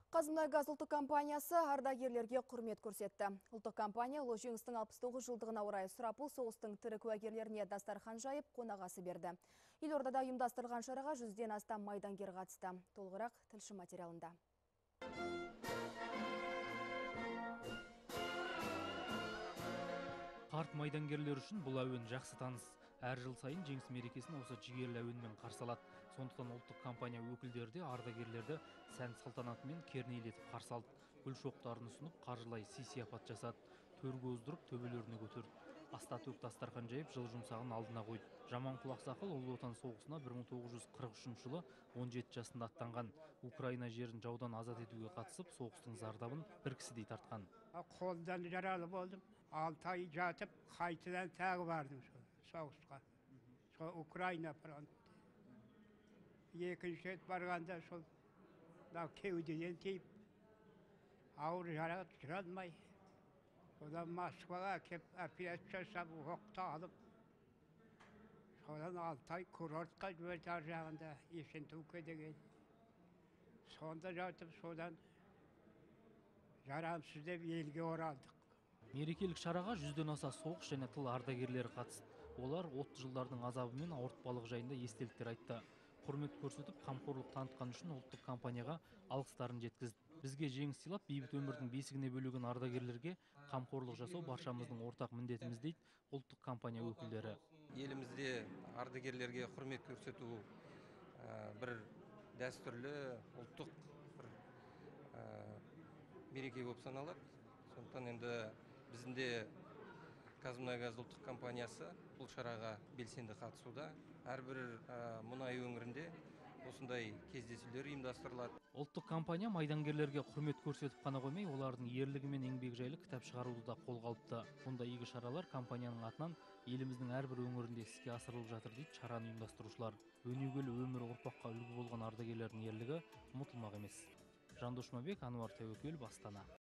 ҚазМұнайГаз ұлттық компаниясы ардагерлерге құрмет көрсетті. Ұлттық компания Ұлы Жеңістің 69 жылдығына орай сұрапыл соғыстың тірі куәгерлеріне дастархан жайып, қонақасы берді. Елордада ұйымдастырылған шараға 100-ден астам майдангер қатысты. Толығырақ тілші материалында. Қарт майдангерлер үшін бұл әуен жақсы таныс. Әр жыл сайын жеңіс мерекесін осы жігерлі әуенмен қарсы алады. Сондықтан ұлттық компания өкілдері де ардагерлерді сән салтанатымен кернейлетіп қарсы алды. Гүл шоқтарын ұсынып, қаржылай сый-сияпат жасады. Төрге оздырып, төбелеріне көтерді. Аста-төк дастархан жайып, жыл жұмсағын алдына қойды. Жаманқұл ақсақал Ұлы Отан соғысына 1943 жылы 17 жасында аттанған. Украина жерін жаудан азат етуге қатысып, соғыстың зардабын бір кісідей тартқан. Қолдан жаралы болдым. 6 ай жатып, қайтадан тағы бардым соғысқа. Сол Украина фронты. Екінші рет барғанда сол кеудеден тиіп, ауыр жара жүре алмай, содан Москваға кеп операция жасап, оқты алып, содан 6 ай курортқа жіберді ар жағында, Ессентуке деген. Сонда жатып, содан жарамсыз деп елге оралдық. Мерекелік шараға 100-ден аса соғыс және тыл ардагерлері қатысты. Олар отты жылдардың азабы мен ауыртпалық жайында естеліктер айтты. Құрмет көрсетіп, қамқорлық танытқан үшін ұлттық компанияға алғыстарын жеткізді. Бізге жеңіс сыйлап, бейбіт өмірдің бесігіне бөлеген ардагерлерге қамқорлық жасау баршамыздың ортақ міндетіміз, дейді ұлттық компания өкілдері. Елімізде ардагерлерге құрмет көрсету бір дәстүрлі ұлттық бір мереке болып саналады. Сондықтан енді біздің де ҚазМұнайГаз ұлттық компаниясы бұл шараға белсенді қатысуда. Әрбір мұнай өңірінде осындай кездесулер ұйымдастырылады. Ұлттық компания майдангерлерге құрмет көрсетіп қана қоймай, олардың ерлігі мен еңбегі жайлы кітап шығаруды да қолға алыпты. Мұндай игі шаралар компанияның атынан еліміздің әрбір өңірінде іске асырылып жатыр, дейді шараны ұйымдастырушылар. Өнегелі өмір ұрпаққа үлгі болған ардагерлердің ерлігі ұмытылмақ емес. Жандос Жұмабек, Ануар Тәуекелов, Астана.